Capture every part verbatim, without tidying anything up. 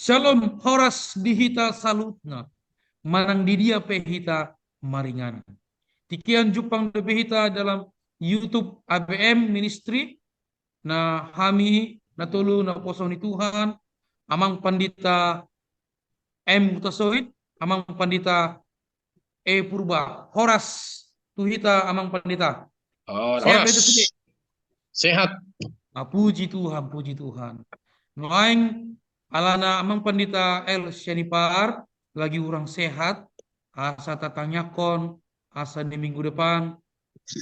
Syalom, horas di hita saluhutna, manang di dia pe hita maringanan. Tingki on jumpang dope hita dalam YouTube A B M Ministry, na hami na tolu naposo ni Tuhan, Amang Pandita M Hutasoit, Amang Pandita E Purba. Horas tu hita, Amang Pandita. Horas. Sehat do hita sude? Sehat. Ah, puji Tuhan, puji Tuhan. Nuaeng alana Amang Pandita L Sianipar lagi kurang sehat, asa tatangiangkon asa di minggu depan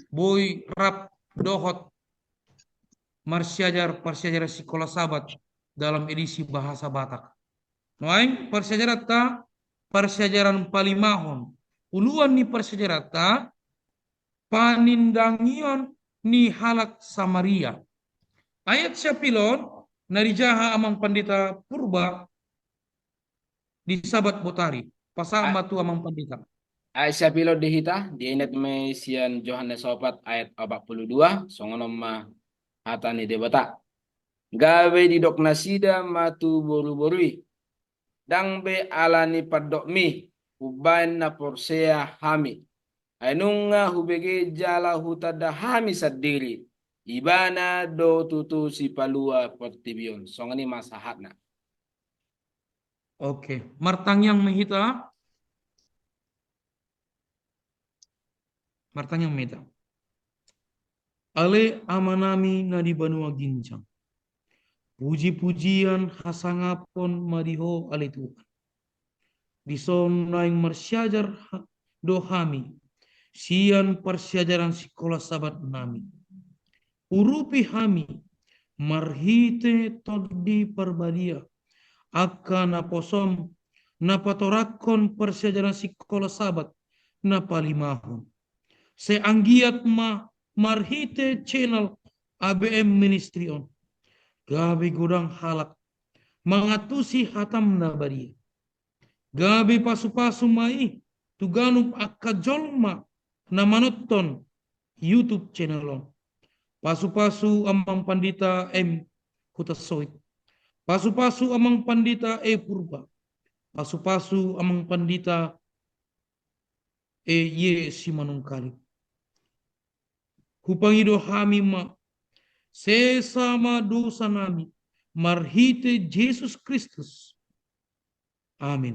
boi rap dohot marsiajar parsiajaran Sikola Sabat dalam edisi bahasa Batak. Nuaeng parsiajaranta, parsiajaran palimahon. Uluan ni parsiajaranta, panindangion ni halak Samaria. Ayat siapilon na dijaha Amang Pandita Purba di Sabat botari. Pasahat ma tu Amang Pandita. Ayat siapilon di hita, diingot ma i sian Johannes opat ayat opat pulu dua, songon on ma hata ni Debata. Gabe didok nasida ma tu boruboru i: Ndang be ala ni pandokmi umbaen na porsea hami. Ai nunga hubege jala hutanda hami sandiri, Ibana do tutu sipalua portibi on. Songon i ma sahatna. Oke, martangiang ma hita. Martangiang ma hita. Ale Amanami na di banua ginjang, pujipujian hasangapon ma di Ho ale Tuhan. Dison naeng marsiajar ha-, do hami sian parsiajaran Sikola Sabat nami. Urupi hami marhite Tondi Parbadia angka naposom na patorangkon parsiajaran Sikola Sabat na palimahon. Sai anggiat ma marhite channel A B M Ministry on, gabe godang halak mangantusi hatam na badia. Gabe pasupasu ma i tu ganup angka jolma na manonton YouTube channel on. Pasupasu Amang Pandita M Hutasoit. Pasupasu Amang Pandita E Purba. Pasupasu Amang Pandita E Y Simanungkalit. Hupangido hami ma, sesa ma dosa nami marhite Jesus Kristus. Amin.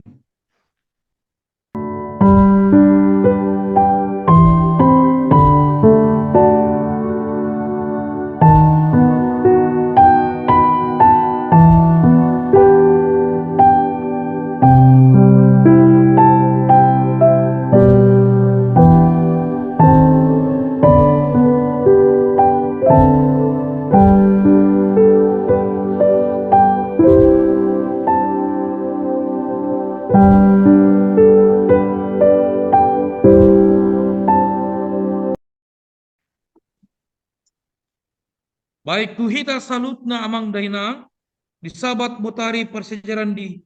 Baik, tu hita saluhutna amang dainang, di Sabat botari parsiajaran di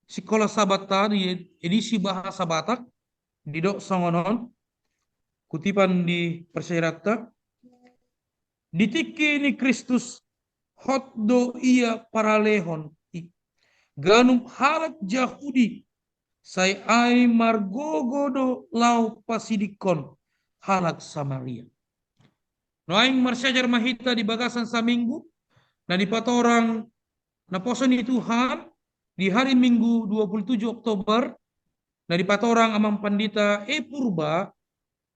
Sikola Sabatta di edisi bahasa Batak, didok songon on, kutipan di parsiajaranta. Di tingki ni Kristus hot do ia paralehon i ganup halak Jahudi, sai ai margogo do laho pasidingkon halak Samaria. Nuaeng marsiajar ma hita di bagasan saminggu na dipatorang naposo ni Tuhan di hari Minggu dua puluh tujuh Oktober, na dipatorang Amang Pandita E Purba,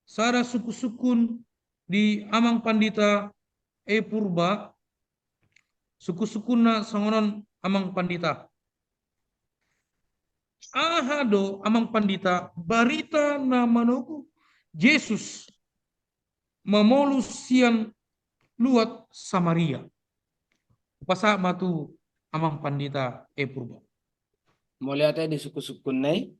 sada sungkunsungkun di Amang Pandita E Purba, sungkunsungkunna songon on Amang Pandita. Aha do Amang Pandita barita na manogu Jesus mamolus sian luat Samaria? Hupasahat ma tu Amang Pandita E Purba. Mauliate di sungkunsungkunna i.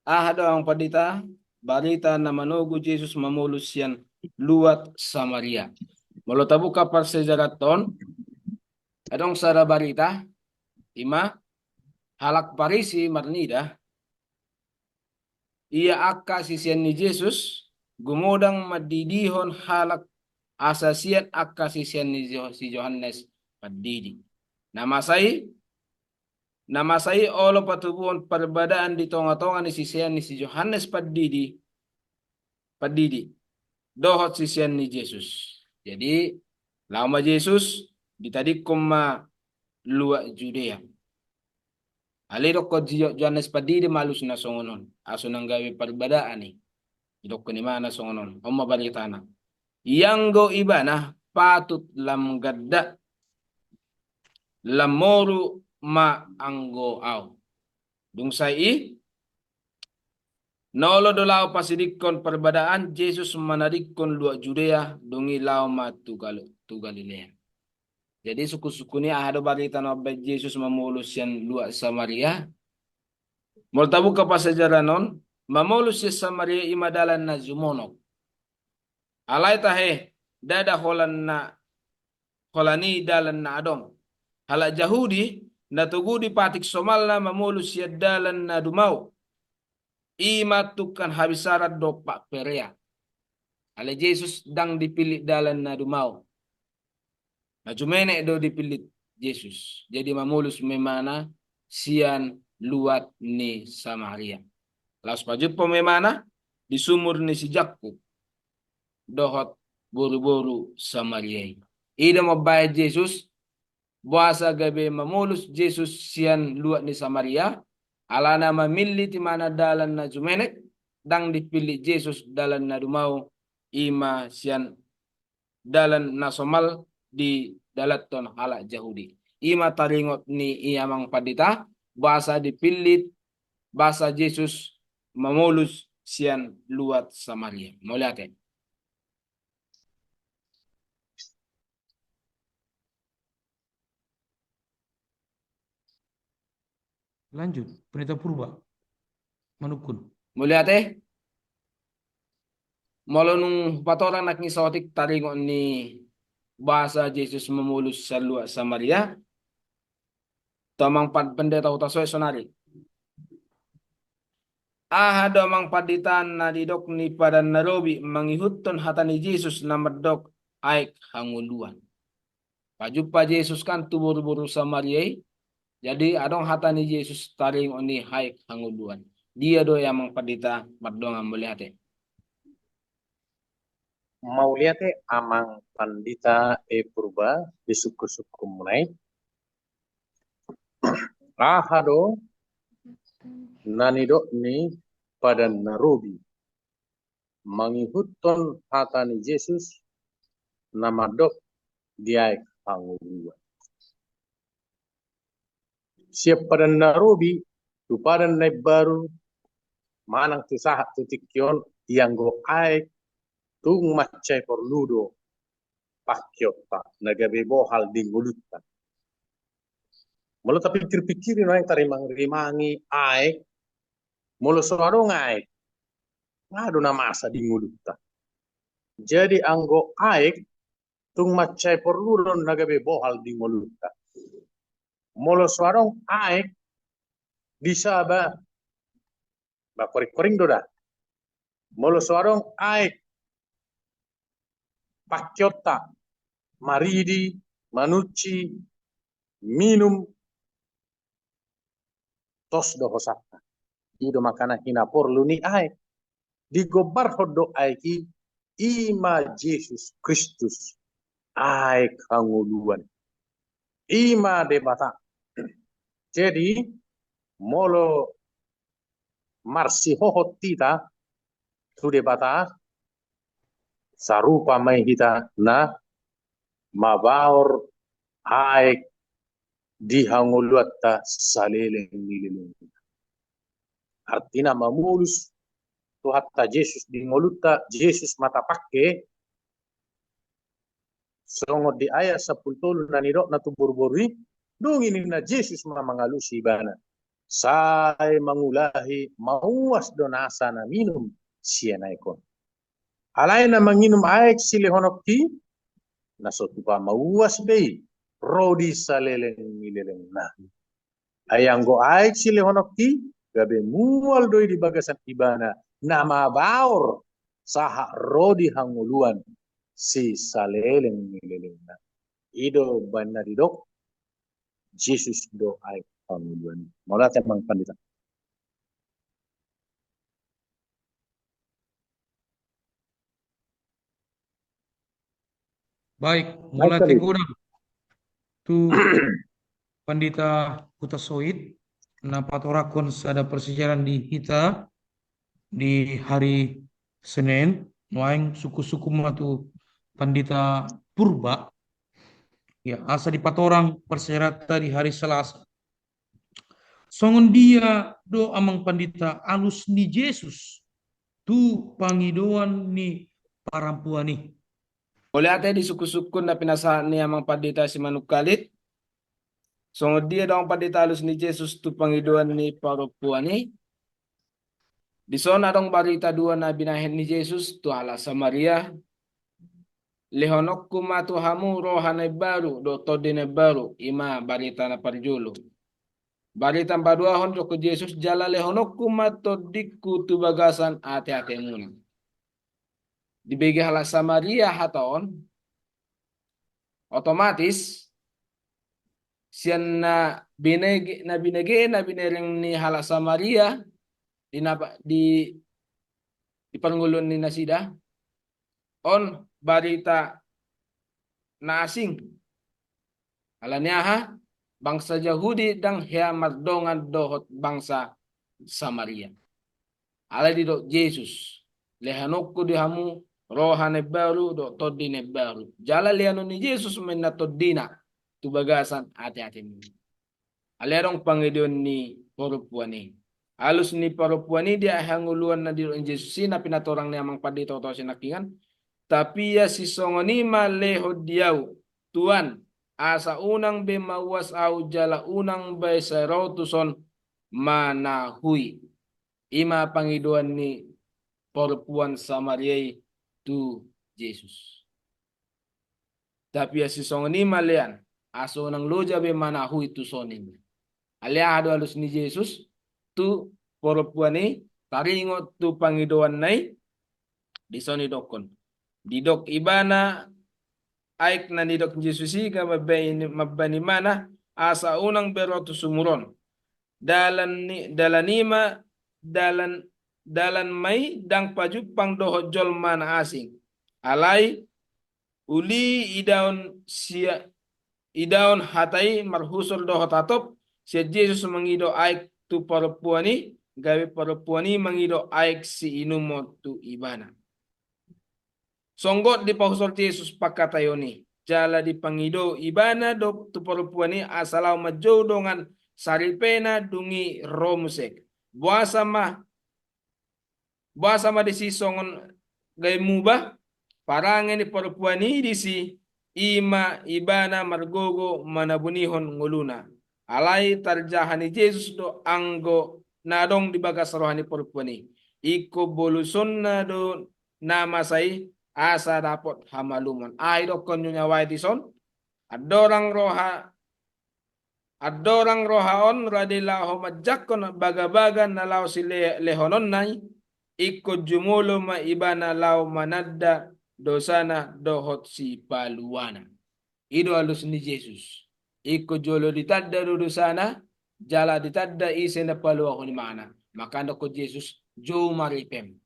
Aha do Amang Pandita barita na manogu Jesus mamolus sian luat Samaria? Molo tabuka parsiajaranta on, adong sada barita, ima halak Parisi marnida, ia angka sisean ni Jesus gumodang mandidihon halak asa sian angka sisean ni Jo-, si Johannes Pandidi. Na masa i, na masa i olo patubuhon parbadaan di tonga-tonga ni sisean ni si Johannes Pandidi, Pandidi dohot sisean ni Jesus. Jadi, laho ma Jesus, ditadingkon ma luat Judea. Alai didokkon si Jo-, Johannes Pandidi ma alusna songon on, aso nang gabe parbadaan i. Didokkon ibana songon on, on ma baritana. Ianggo ibana patut lam ganda, lam moru ma anggo au. Dung sae i, na olo do laho pasidingkon parbadaan, Jesus manadingkon luat Judea, dung i laho ma tu Gal-, tu Galilea. Jadi sungkun-sungkun i aha do barita na mambahen Jesus mamolus sian luat Samaria? Molo tabuka pasajaran on, mamolus sian Samaria i ma dalan na jumonok. Alai tahe, ndada holan na, holan i dalan na adong. Halak Jahudi, na togu dipatik somalna mamolus sian dalan na dumao. I ma tungkan habisaran dompak Perea. Alai Jesus ndang dipillit dalan na dumao. Na jumenek do dipillit Jesus. Jadi mamolus ma ibana sian luat ni Samaria. Laos pajumpa ma ibana di sumur ni si Jakub dohot boru-boru Samaria i. I do mambahen Jesus, boasa gabe mamolus Jesus sian luat ni Samaria, alana mamillit ibana dalan na jumenek, ndang dipillit Jesus dalan na dumao, i ma sian dalan na somal didalanhon halak Jahudi. I ma taringot ni i amang pandita, boasa dipillit, boasa Jesus mamolus sian luat Samaria. Mauliate. Lanjut, Pendeta Purba. Manungkun. Mauliate. Molo nunga patorang nangkin saotik taringot ni boasa Jesus mamolus sian luat Samaria. Tu amang pan-, pendeta huta soe sonari. Aha do amang pandita na didok ni Padan na Robi mangihuthon hata ni Jesus na mandok aek hangoluan? Pajumpa Jesus kan tu boru-boru Samaria i. Jadi adong hata ni Jesus taringot ni aek hangoluan. Dia do i amang pandita, mardongan mauliate. Mauliate amang pandita e Purba di sungkun-sungkunmuna i. Aha do na nidok ni Padan na Robi mangihuthon hata ni Jesus na mandok di aek hangoluan? Sian Padan na Robi tu Padan na Imbaru manang tu sahat tu tingki on, ianggo aek tung mansai porlu do pangkeonta na gabe bohal di ngolunta. Molo tapingkir-pingkiri nuaeng, tarimang-rimangi aek, molo so adong aek, nga do na masa di ngolunta. Jadi anggo aek tung mansai porlu do na gabe bohal di ngolunta. Molo so adong aek di saba, ba koring-koring do da. Molo so adong aek pangkeonta, maridi, manunsi, minum, tos do hosanta. I do makana hinaporlu ni aek. Digombarhon do aek i, i ma Jesus Kristus, aek hangoluan. I ma Debata. Jadi molo marsihohot hita tu Debata, sarupa ma i hita na mabaor aek di hangoluanta saleleng ni lelengna. Artina mamolus Tuhanta Jesus di ngolunta, Jesus ma tapangke. Songon di ayat sampulu tolu na nidokna tu boru-boru i, dung i ninna Jesus ma mangalusi ibana, sai mangulahi, mauas do nasa na minum sian aek on. Alai na manginum aek silehononki, na so tupa mauas be i, ro di saleleng ni lelengna. Ai anggo aek silehononki, gabe mual do i di bagasan ibana na mabaor sahat ro di hangoluan si saleleng ni lelengna. I do umbahen na didok, Jesus do aek hangoluan. Mauliate amang pandita. Baik, mauliate godang tu Pandita Hutasoit na patorangkon sada parsiajaran di hita di hari Senin. Nuaeng sungkun-sungkun ma tu Pandita Purba, ya, asa dipatorang parsiajaranta di hari Selasa. Songon dia do amang pandita alus ni Jesus tu pangidoan ni parampuan i? Mauliate di sungkun-sungkun na pinasahat ni amang pandita Simanungkalit. Songon dia do amang pandita alus ni Jesus tu pangidoan ni parampuan i? Dison adong barita dua na binahen ni Jesus tu halak Samaria. Lehononku ma tu hamu roha na imbaru dohot tondi na imbaru, i ma barita na parjolo. Barita na paduahon didok Jesus, jala lehononku ma tondingku tu bagasan ateatemuna. Dibege halak Samaria hata on, otomatis sian na binege, na binege, na binereng ni halak Samaria di na, di, di parngoluan ni nasida on barita na asing. Alani aha? Bangsa Jahudi ndang hea mardongan dohot bangsa Samaria. Alai didok Jesus, lehononku di hamu roha na imbaru dohot tondi na imbaru. Jala lehonon ni Jesus ma inna tondina tu bagasan ateatemuna. Alai adong pangidoan ni parampuan i. Alus ni parampuan i di aek hangoluan na didok ni Jesus i na pinatorang ni amang pandita Hutasoit nangkiningan. Tapia sisongon i ma lehon di ahu, Tuan, asa unang be mauas ahu jala unang be sai ro tuson manahui. I ma pangidoan ni parampuan Samaria i tu Jesus. Tapia sisongon i ma lean, asa unang loja be manahui tuson i. Alai aha do alus ni Jesus tu parampuan i? Taringot tu pangidoanna i, dison didokkon. Didok ibana aek na nidok Jesus i, nga mambaen, mambaen imana asa unang be ro tu sumur on. Dalan ni, dalan i ma, dalan, dalan ma i ndang pajumpang dohot jolma na asing. Alai uli idaon sia, idaon hata i marhusor dohot hatop, sian Jesus mangido aek tu parampuan i, gabe parampuan i mangido aek siinumon tu ibana. Songgot dipahusor Jesus pangkataion i, jala dipangido ibana do tu parampuan i asa laho manjou dongan saripena dung i ro muse. Boasa ma, boasa ma disi songon gabe mubah? Parange ni parampuan i disi, i ma ibana margogo manabunihon ngoluna. Alai tarjaha ni Jesus do anggo na adong di bagas roha ni parampuan i. Ingkon bolusonna do na masa i asa dapot hamalumon. Aha didokkon nyawa i dison? Andorang roha, andorang roha on rade laho manjangkon bagabaga na laho silehononna i, ingkon jumolo ma ibana laho mananda dosana dohot sipaluana. I do alus ni Jesus. Ingkon jolo ditanda do dosana, jala ditanda ise na paluahon imana. Maka nidok Jesus, jou ma ripem.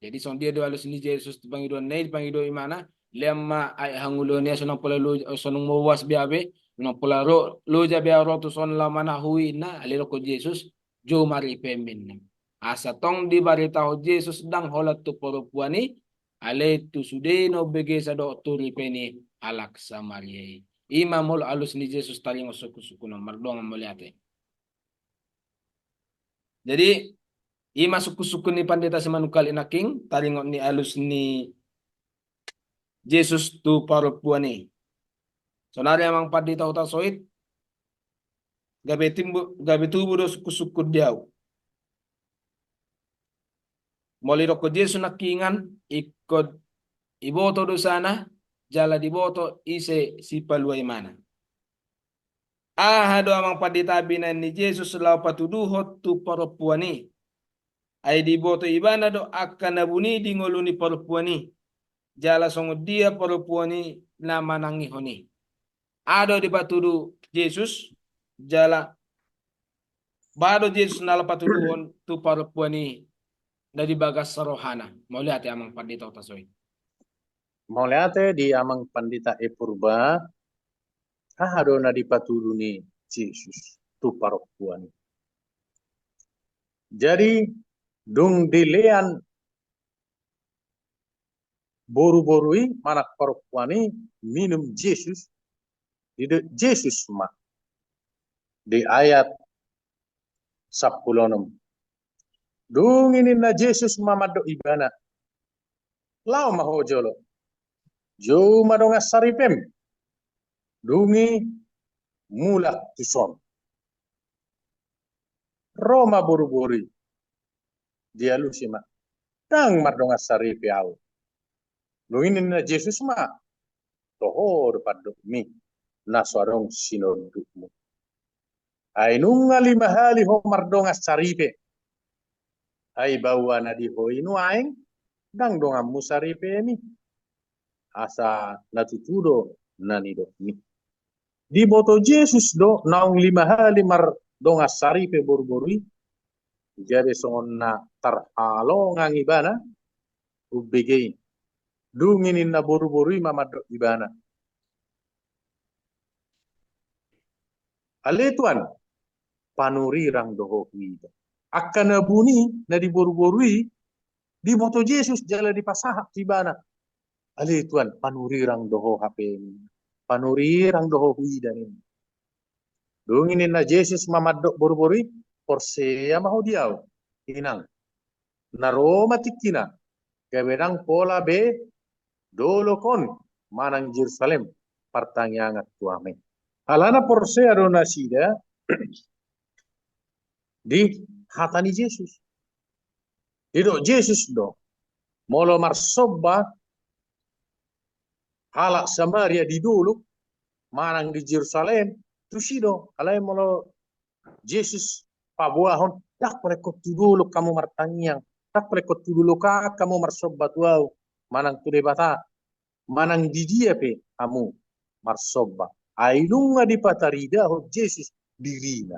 Jadi songon dia do alus ni Jesus tu pangidoanna i, dipangido imana, lean ma aek hangoluan i asa unang pola lo, asa unang mauas be ahu be, unang pola ro, loja be ahu ro tuson laho manahui, ninna. Alai didok Jesus, jou ma ripem, ninna. Asa tong dibaritahon Jesus ndang holan tu parampuan i, alai tu sude na umbegesa dohot tu ripe ni halak Samaria i. I ma molo alus ni Jesus taringot sungkun-sungkun on. Mardongan mauliate. Jadi i ma sungkun-sungkun ni Pandita Simanungkalit nangkin taringot ni alus ni Jesus tu parampuan i. Saonari amang Pandita Hutasoit, gabe timbu, gabe tubu do sungkun-sungkun di ahu. Molo didokkon Jesus nangkiningan, ingkon diboto dosana, jala diboto ise sipalua imana. Aha do amang Pandita binahen ni Jesus laho patuduhon tu parampuan i? Ai diboto ibana do angka na buni di ngolu ni parompuan i, jala songon dia parompuan i na manangihon i. Aha do dipatudu Jesus, jala boha do Jesus na laho patuduhon tu parompuan i na di bagas rohana? Mauliate amang pandita, hutasohot. Mauliate di amang pandita E Purba. Aha do na dipatudu ni Jesus tu parompuan i? Jadi dung dilean boruboru i manang parompuan i minum Jesus, didok Jesus ma di ayat sampulu onom. Dung i ninna Jesus ma mandok ibana, laho ma ho jolo, jou ma dongan saripem. Dung i mulak tuson. Ro ma boruboru i, dialusi ma, ndang mardongan saripe ahu. Dung i ninna Jesus ma, toho do pandokmi, na so adong sinondukmu. Ai nunga lima hali ho mardongan saripe. Ai baoa na di ho i nuaeng, ndang donganmu saripemi. Asa na tutu do na nidokmi. Diboto Jesus do naung lima hali mardongan saripe boruboru i. Jadi songon na tarhalongang ibana umbege i. Dung i ninna boruboru i ma mandok ibana, ale Tuan, panurirang do ho huida. Angka na buni na di boruboru i diboto Jesus jala dipasahat tu ibana. Ale Tuan, panurirang do ho hapemi. Panurirang do ho huida ninna. Dung i ninna Jesus ma mandok boruboru i, porsea ma ho di ahu, inang. Na ro ma tingkina, gabe ndang pola be dolok on manang Jerusalem partangiangan tu ahu. Alana porsea do nasida di hata ni Jesus. Didok Jesus do, molo marsomba halak Samaria di dolok manang di Jerusalem, tusi do, alai molo Jesus paboahon, ndang pola ingkon tu dolok hamu martangiang, ndang pola ingkon tu dolok an hamu marsomba tu ahu, manang tu Debata, manang di dia pe hamu marsomba. Ai nunga dipataridahon Jesus dirina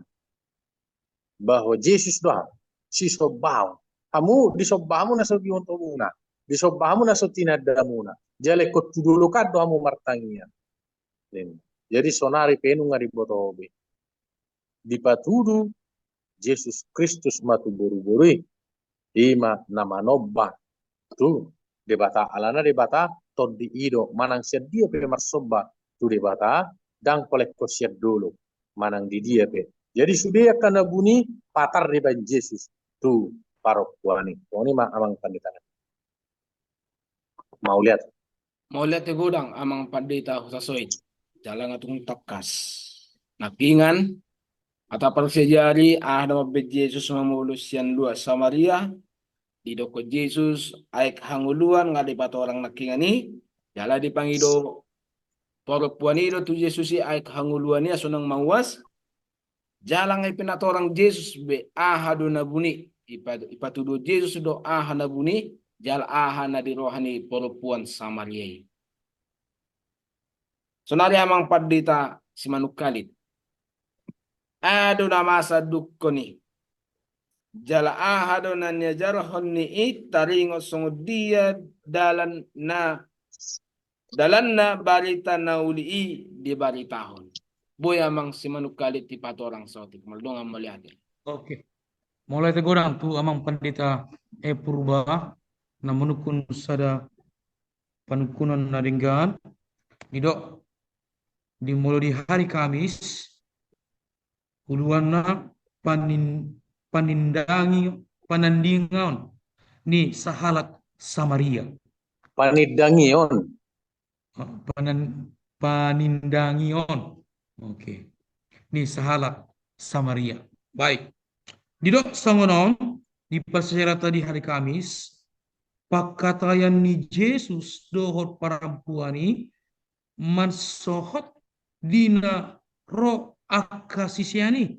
bahwa Jesus do aha? Sisombaon. Hamu disomba hamu na so gimongmuna, disomba hamu na so tinandamuna. Jala ingkon tu dolok an do hamu martangiang. Jadi sonari pe nunga diboto be. Dipatudu Jesus Kristus ma tu boruboru i, i ma na manomba tu Debata, alana Debata tondi i do, manang sian dia pe marsomba tu Debata, ndang pola ingkon sian dolok manang di dia pe. Jadi sude angka na buni patar dibaen Jesus tu parompuan i. Songon i ma amang pandita. Mauliate. Mauliate godang amang pandita, hutasohot. Jala nga tung tangkas. Nangkiningan, hata parsiajari, aha do mambaen Jesus mamolus sian luat Samaria, didokkon Jesus aek hangoluan nga dipatorang nangkiningan i, jala dipangido parompuan i do tu Jesus i aek hangoluan i asa unang mauas. Jala nga i pe na torang Jesus be aha do na buni, ipa-, ipatudu Jesus do aha na buni, jala aha na di roha ni parompuan Samaria i. Sonari amang pandita simanungkalit, aha do na masa dungkon i? Jala aha do na niajarhon ni i taringot songon dia dalan na, dalanna barita na uli i dibaritahon? Boi amang simanungkalit dipatorang saotik, molo dongan mauliate. Oke. Mauliate godang tu amang pandita, eh, Purba, na manungkun sada panungkunan na denggan. Didok, di molo di hari Kamis, uluanna panin-, panindangi, panandingon ni sahalak Samaria. Panindangion. Ah, panan-, panindangion. Oke. Ni sahalak Samaria. Baik. Didok songon on, di parsiajaranta di hari Kamis, pangkataion ni Jesus dohot parompuan i mansohot di na ro angka sisean i.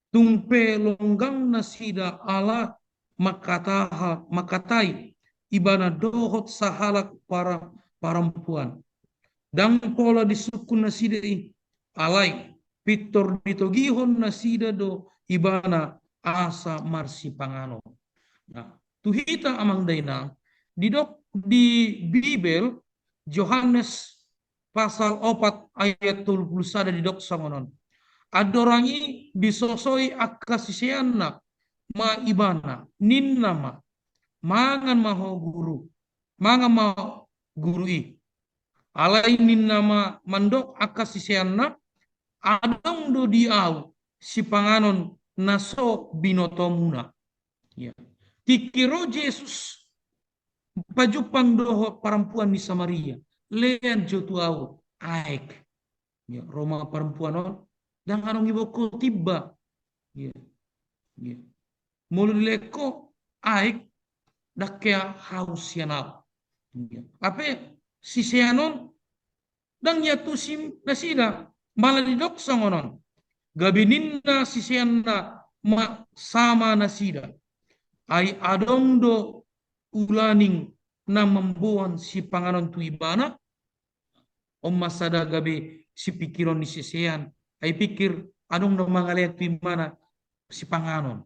Tung pe longgang nasida ala mangkataha, mangkatai ibana dohot sahalak para-, parampuan. Ndang pola disungkun nasida i, alai pintor ditogihon nasida do ibana asa marsipanganon. Nah, tu hita amang dainang, didok di Bibel, Johannes pasal opat ayat tolu pulu sada didok songon on. Andorang i disosoi angka siseanna ma ibana, ninna ma, mangan ma ho guru, mangan ma guru i. Alai ninna ma mandok angka siseanna, adong do di ahu sipanganon na so binotomuna. Ya. Tingki ro Jesus pajumpang dohot parampuan ni Samaria, lean jo tu ahu aek. Ya, ro ma parampuan on, ndang adong iboan ho timba. Ya. Ya. Molo dilean ho aek, ndang hea haus sian ahu. Ya. Hape sisean on, ndang diantusi nasida, malah didok songon on. Gabe ninna siseanna ma sama nasida. Ai adong do ulaning na mamboan sipanganon tu ibana. On ma sada gabe sipingkiron ni sisean. Ai pikir adong na mangalean tu ibana sipanganon.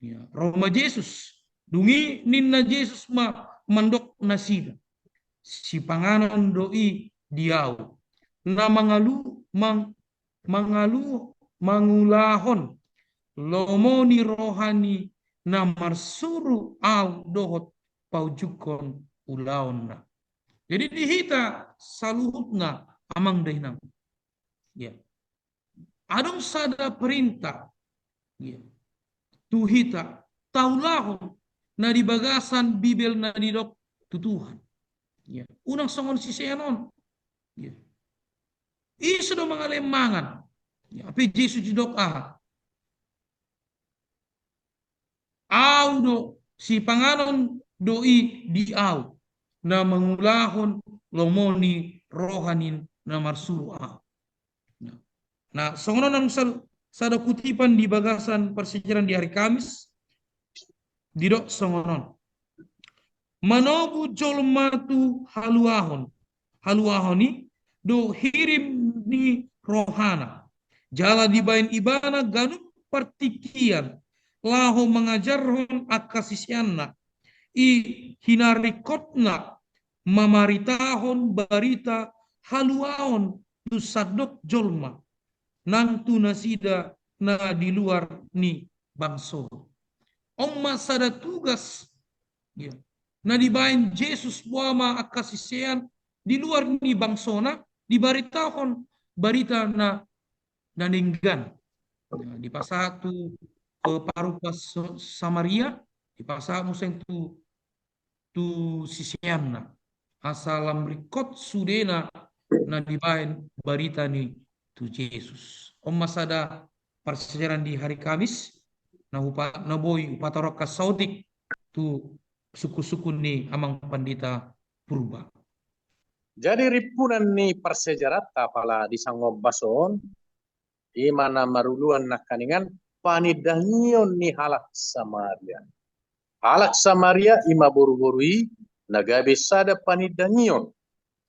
Ya, ro ma Jesus. Dung i ninna Jesus ma mandok nasida. Sipanganon do i di ahu. Na mangalu-, mang-, mangalu-, mangulahon lomo ni roha ni na marsuru ahu dohot paujunghon ulaonna. Jadi di hita saluhutna amang dainang. Ya. Adong sada perintah. Ya. Tu hita taulahon na di bagasan Bibel na didok tu Tuhan. Ya. Unang songon sisean on. Ya. Ise do mangalean mangan. Ya, hape Jesus didok aha? Ahu do, sipanganon do i di ahu, na mangulahon lomo ni roha ni na marsuru ahu. Nah, nah, songon on nang sal-, sada kutipan di bagasan parsiajaran di hari Kamis, didok songon on. Manogu jolma tu haluahon, haluahon i do hirim ni rohana. Jala dibaen ibana ganup partingkian laho mangajarhon angka siseanna. I hinaringkotna mamaritahon barita haluaon tu sandok jolma, nang tu nasida na di luar ni bangso. On ma sada tugas, ya, na dibaen Jesus, boha ma angka sisean di luar ni bangsona dibaritahon barita na, na denggan. Ya, dipasahat tu, eh, parupa Sa-, Samaria, dipasahat muse tu tu siseanna. Asa lam ringkot sudena na dibaen barita ni tu Jesus. On ma sada parsiajaran di hari Kamis, na hupa-, na boi hupatorangkan saotik tu sungkun-sungkun ni amang pandita Purba. Jadi rimpunan ni parsiajaranta pala di sangombas on, i ma na maruluan nangkaningan panindangion ni halak Samaria. Halak Samaria i ma boru-boru i na gabe sada panindangion.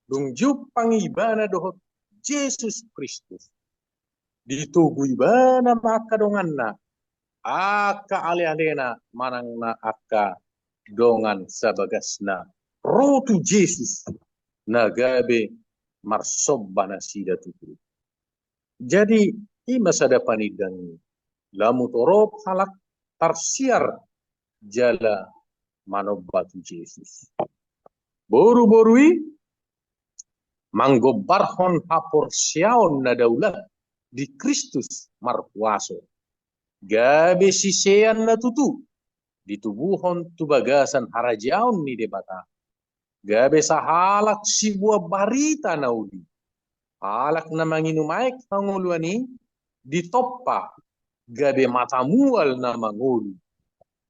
Dung jumpang ibana dohot Jesus Kristus, ditogu ibana ma angka donganna, angka ale-alena manang na angka dongan sabagasna ro tu Jesus na gabe marsomba nasida tutu. Jadi i ma sada panindangion, lamu torop halak tarsiar jala manomba tu Jesus. Boru-boru i manggombarhon haporseaon na daulat di Kristus markuaso. Gabe sisean na tutu ditubuhon tu bagasan harajaon ni Debata. Gabe sahalak siboan barita na uli. Halak na manginum aek hangoluan i ditompa gabe mata mual na mangolu.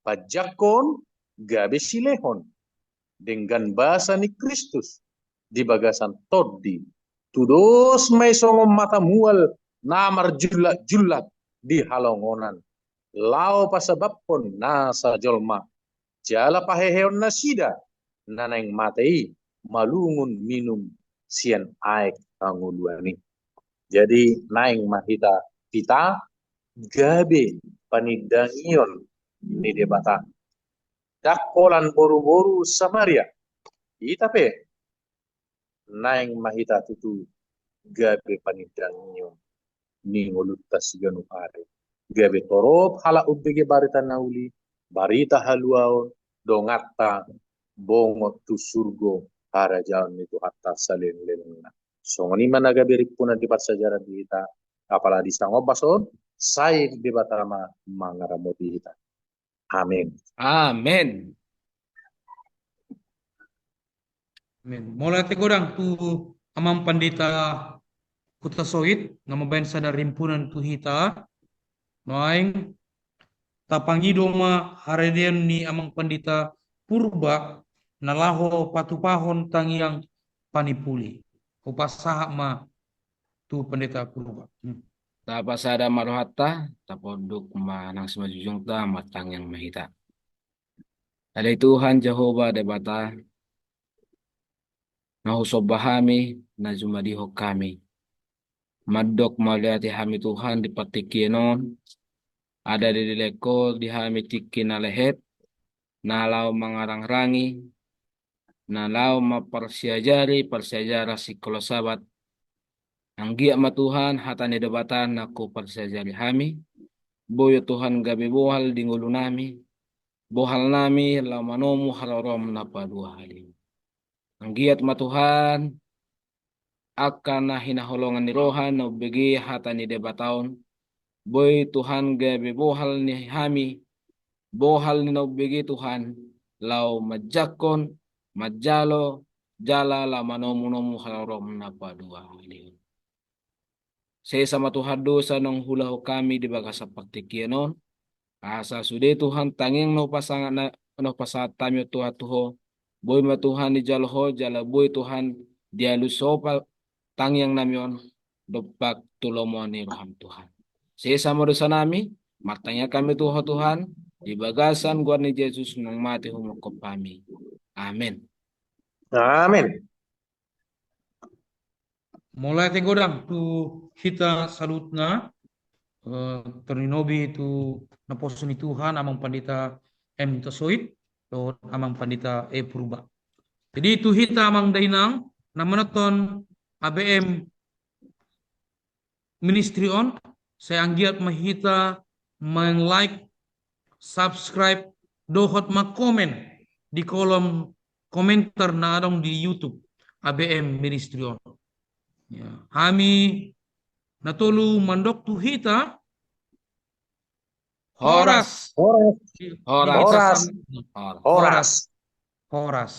Panjangkon gabe silehon. Denggan basa ni Kristus di bagasan tondi. Tudos ma i songon mata mual na marjullak-jullak di halongonan. laho pasababhon nasa jolma, jala paheheon nasida na naeng mate i malungun minum sian aek hangoluan i. Jadi naeng ma hita pita gabe panindangion ni Debata. Ndang holan boruboru Samaria, hita pe naeng ma hita tutu gabe panindangion ni ngolunta siganup ari. Gabe torop halak umbege barita na uli, barita haluaon, donganta bongot tu surgo harajaon ni Tuhanta saleleng-lelengna. Songon i ma na gabe rimpunan di parsiajaran di hita, apala di sangombas on, sai Debata ma mangaramoti hita. Amen. Amen. Amen. Mauliate godang tu Amang Pandita Hutasoit, na mambahen sada rimpunan tu hita. Nuaeng tapangido ma haradeon ni Amang Pandita Purba na laho patupahon tangiang panipuli. Hupasahat ma tu Pandita Purba. Hmm. Tapasada ma rohanta, taponduk ma nang simanjujungta, martangiang ma hita. Ale Tuhan Jahowa Debata, na husomba hami, na jumadihon hami. Mandok mauliate hami Tuhan di partingkian on, ada di dilehon Ho di hami tingki na lehet, na laho mangarangrangi, na laho mamparsiajari parsiajaran sikola Sabat. Anggiat ma Tuhan hata ni Debata na huparsiajari hami, boi Tuhan gabe bohal di ngolunami, bohalnami laho manomu haroroanmu na paduahali. Anggiat ma Tuhan, angka na hinaholongan ni roha na umbege hata ni Debata on, boi Tuhan gabe bohal ni hami, bohal ni na umbege Tuhan, laho manjangkon, manjalo, jala laho manomunomu haroroanmu na paduahali. Sesa ma Tuhan dosa naung huulahon hami di bagasan partingkian on, asa sude Tuhan tangiang na hupasanga-, na, na hupasahat hami on Tuhan tu Ho, boi ma Tuhan dijalo Ho, jala boi Tuhan dialusi Ho pa-, tangiangnami on, dompak tu lomo ni roham Tuhan. Sesa ma dosanami, martangiang hami tu Ho Tuhan, di bagasan goar ni Jesus naung mate humongkop hami. Amen. Amen. Mauliate godang tu hita saluhutna, eh, tarlumobi tu naposo ni Tuhan, Amang Pandita M Hutasoit, dohot Amang Pandita E Purba. Jadi tu hita amang dainang, na manonton A B M Ministry on, sai anggiat ma hita meng-like, subscribe, dohot mengkomen di kolom komentar na adong di YouTube A B M Ministry on. Ya, hami na tolu mandok tu hita. Horas. Horas. Horas. Horas. Horas. Horas.